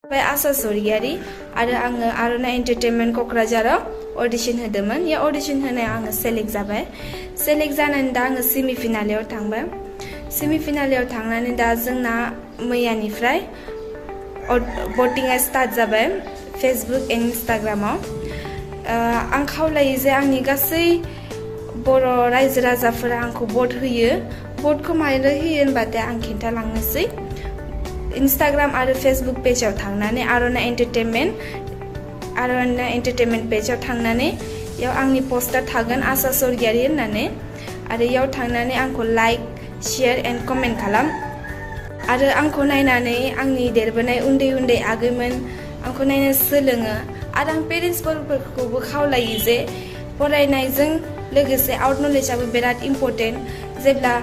बे आसा सरगियारि आरो आङो आर'नाइ एन्टारटेनमेन्ट क'क्राझाराव अडिशन होदोंमोन। या अडिशन होनायाव आङो सेलेक्ट जाबाय। सेलेक्ट जानानै दा आङो सेमि फाइनालाव थांबाय। सेमि फाइनालाव थांनानै दा जोंना मैयानिफ्राय भटिंआ स्टार्ट जाबाय फेसबुक एन्ड इन्स्टाग्रामाव। आं खावलायो जे आंनि गासै बर' रायजो राजाफोरा आंखौ भट होयो। भटखौ मारै होयो होनबाथाय आं खिन्थालांनोसै। इन्स्टाग्राम आरो फेसबुक पेजाव थांनानै आर'नाइ एन्टारटेनमेन्ट पेजाव थांनानै याव आंनि पस्टार थागोन आसा सरगियारि होननानै। आरो याव थांनानै आंखौ लाइक शेयार एन्ड कमेन्ट खालाम। आरो आंखौ नायनानै आंनि देरबोनाय उन्दै उन्दै आगैमोन आंखौ नायनो सोलोङो। आरो आं पेरेन्टसफोरखौबो खावलायो जे फरायनायजों लोगोसे आउट नलेजआबो बिराद इम्परटेन्ट। जेब्ला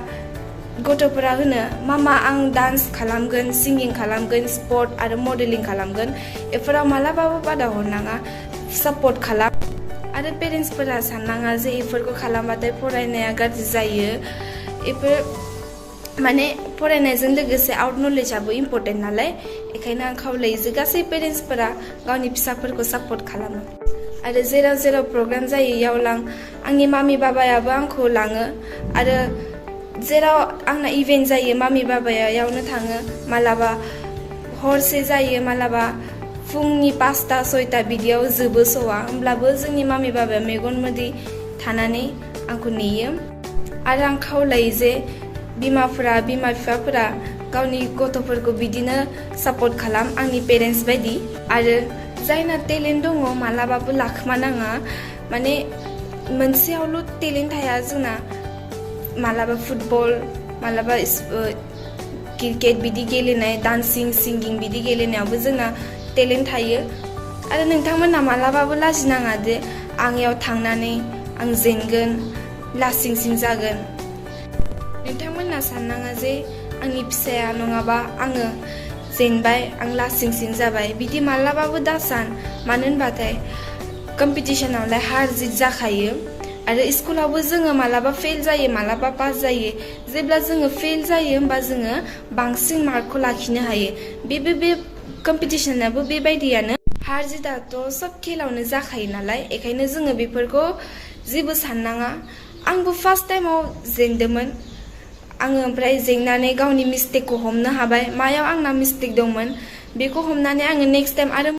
गथ'फोरा होनो मामा आं डान्स खालामगोन, सिंगिं खालामगोन, स्पर्ट आरो मडेलिं खालामगोन, बेफोराव मालाबाबो बादा हरनाङा, सापर्ट खालाम। आरो पेरेन्टसफोरा साननाङा जे बेफोरखौ खालामबाथाय फरायनाया गाज्रि जायो। बेफोर माने फरायनायजों लोगोसे आउट नलेजआबो इम्परटेन्ट नालाय, बेखायनो आं खावलायो जे गासै पेरेन्टसफोरा गावनि फिसाफोरखौ सापर्ट खालामो। आरो जेराव जेराव प्रग्राम जायो याव आंनि मामि बाबायाबो आंखौ लाङो। आरो जेराव आंना इभेन्ट जायो मामि बाबाया यावनो थाङो। मालाबा हरसे जायो, मालाबा फुंनि 5टा 6टा बिदियाव जोबो श'आ, होमब्लाबो जोंनि मामि बाबाया मेगन मोदै थानानै आंखौ नेयो। आरो आं खावलायो जे बिमा बिफाफोरा गावनि गथ'फोरखौ बिदिनो सापर्ट खालाम आंनि पेरेन्टस बायदि। आरो जायना टेलेन्ट दङ मालाबाबो लाखोमानाङा। माने मोनसेयावल' टेलेन्ट थाया जोंना। मालाबा फुटबल, मालाबा क्रिकेट बिदि गेलेनाय, डान्सिं सिंगिं बिदि गेलेनायावबो जोंना टेलेन्ट थायो। आरो नोंथांमोना मालाबाबो लाजिनाङा जे आं याव थांनानै आं जेनगोन, लासिंसिं जागोन। नोंथांमोना साननाङा जे आंनि फिसाया नङाबा आङो जेनबाय, आं लासिंसिं जाबाय, बिदि मालाबाबो दासान। मानो होनबाथाय कम्पिटिसनावलाय हार जित जाखायो। आरो स्कुलावबो जोङो मालाबा फेल जायो, मालाबा पास जायो। जेब्ला जोङो फेल जायो होमबा जोङो बांसिन मार्कखौ लाखिनो हायो। बे कम्पिटिसनाबो बेबायदियानो। हार जितआथ' सब खेलावनो जाखायो नालाय, बेखायनो जोङो बेफोरखौ जेबो साननाङा। आंबो फार्स्ट टाइमाव जेनदोंमोन। आङो ओमफ्राय जेननानै गावनि मिस्टेकखौ हमनो हाबाय, मायाव आंना मिस्टेक दंमोन बेखौ हमनानै आङो नेक्स्ट टाइम आरो